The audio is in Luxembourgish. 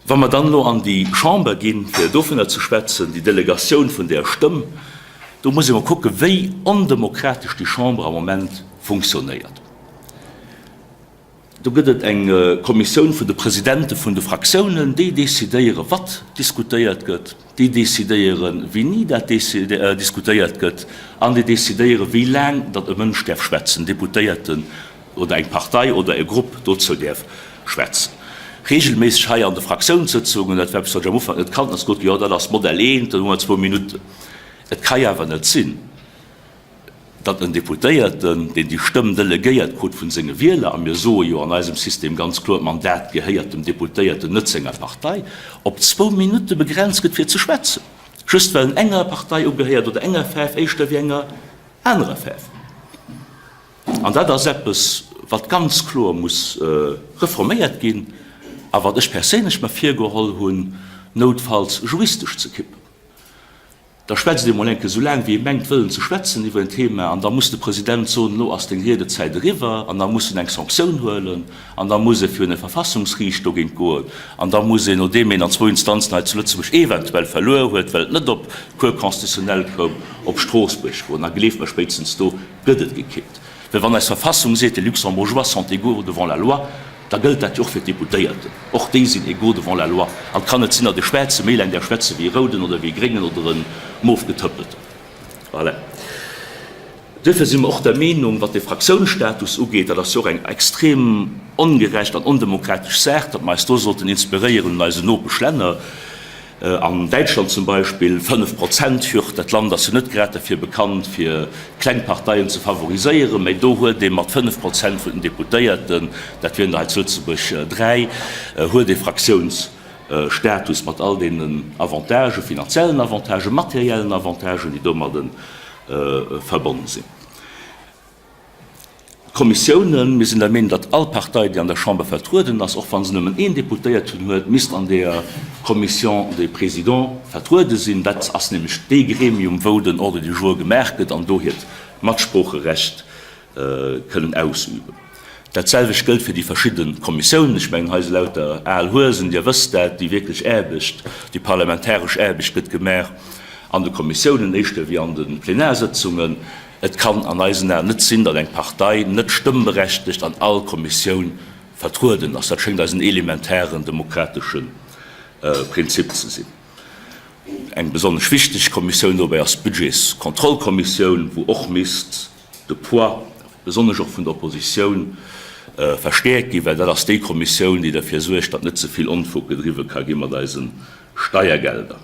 Wa mer dann elo an déi Chamber ginn, fir dovunner ze schwätzen, déi Delegatioun vun där Stëmm, do muss ee mol kucken, wéi ondemokratesch déi Chamber am Moment funktionéiert. Do gëtt et eng Kommissioun vun de Presidente vun de Fraktiounen, déi decidéieren, wat diskutéiert gëtt, déi decidéieren, wéini dat diskutéiert gëtt an déi decidéieren, wéi laang datt e Mënsch däerf schwätzen, Deputéierten oder eng Partei oder e Grupp dozou däerf schwätzen. Regelméisseg hei an de Fraktiounssëtzungen, dat war eppes, wat ech am Ufank net kannt, ass gesot ginn, jo dat ass Modell eent, dann hu mer zwou Minutten. Et ka jo awer net sinn, datt en Deputéierten, deen déi Stëmm delegéiert krut vun senge Wieler, a mir soe jo an eisem System ganz kloer, d'Mandat gehéiert dem Deputéierten, net senger Partei, op zwou Minutte begrenzt gëtt fir ze schwätzen, just well en enger Partei ugehéiert oder enger Faarf éischter wéi enger anerer Faarf. An dat ass eppes, wat ganz kloer muss reforméiert ginn a wat ech perséinlech mer virgeholl hunn, noutfalls juristesch ze kippen. Da schwätzt ee mol eng Kéier esou laang, wéi ee mengt wëllen ze schwätzen iwwer en Thema an da muss de President soen, elo ass deng Riedezäit eriwwer an da muss en eng Sanktioun huelen an da muss e virun e Verfassungsriicht dogéint goen an da muss een, nodeem een an zwou Instanzen hei zu Lëtzebuerg eventuell verluer huet, well et net op d'Cour constitutionnelle koum, op Stroossbuerg goen. A gleeft mer, spéitstens do gëtt et gekippt. Well wann eis Verfassung seet, les Luxembourgeois sont égaux devant la loi, da gëllt dat jo och fir d'Deputéierten. Och déi sinn égaux devant la loi. An et kann net sinn, datt e Schwaarze méi laang däerf schwätze wéi e Rouden oder wéi e Gréngen oder e Mofgetëppelten. Voilà. Duerfir si mer och der Meenung, wat de Fraktiounsstatus ugeet, dat ass jo och eng extrem ongerecht an ondemokratesch Saach, datt mer eis do sollten inspiréieren un eisen Nopeschlänner. An Däitschland zum Beispill, 5 Prozent Hürd, dat Land ass jo net grad derfir bekannt, fir kleng Parteien ze favoriséieren, mä do huet ee mat 5 Prozent vun den Deputéierten, dat wieren der hei zu Lëtzebuerg 3, huet ee Fraktiounsstatus mat all deenen Avantagen, finanziellen Avantagen, materiellen Avantagen, déi domadde verbonne sinn. D'Kommissiounen, Mir sinn der Meenung, datt all Partei, déi an der Chamber vertrueden ass, och wa se nëmmen een Deputéierten huet, misst an deeër Commission des Présidents vertruede sinn. Dat ass nämlech dee Gremium, wou den Ordre du jour gemaach gëtt an do hiert Matsproocherecht kënnen ausüben. Dat selwecht gëllt fir déi verschidde Kommissiounen. Ech mengen, hei si lauter al Huesen, Dir wësst dat, déi wierklech Aarbecht, déi parlamentaresch Aarbecht gëtt gemaach an de Kommissiounen éischter wéi an de Plenarsëtzungen. Et kann an eisen Aen net sinn, datt eng Partei net stëmmberechtegt an all Kommissioun vertrueden ass. Dat schéngt eis en elementären demokratesche Prinzip ze sinn. Eng besonnesch wichteg Kommissioun dobäi ass d'Budgetskontrollkommissioun, wou och misst de Poids, besonnesch och vun der Oppositioun, verstäerkt ginn, well dat ass déi Kommissioun, déi derfir suergt, datt net ze vill Onfug gedriwwe ka gi mat eise Steiergelder.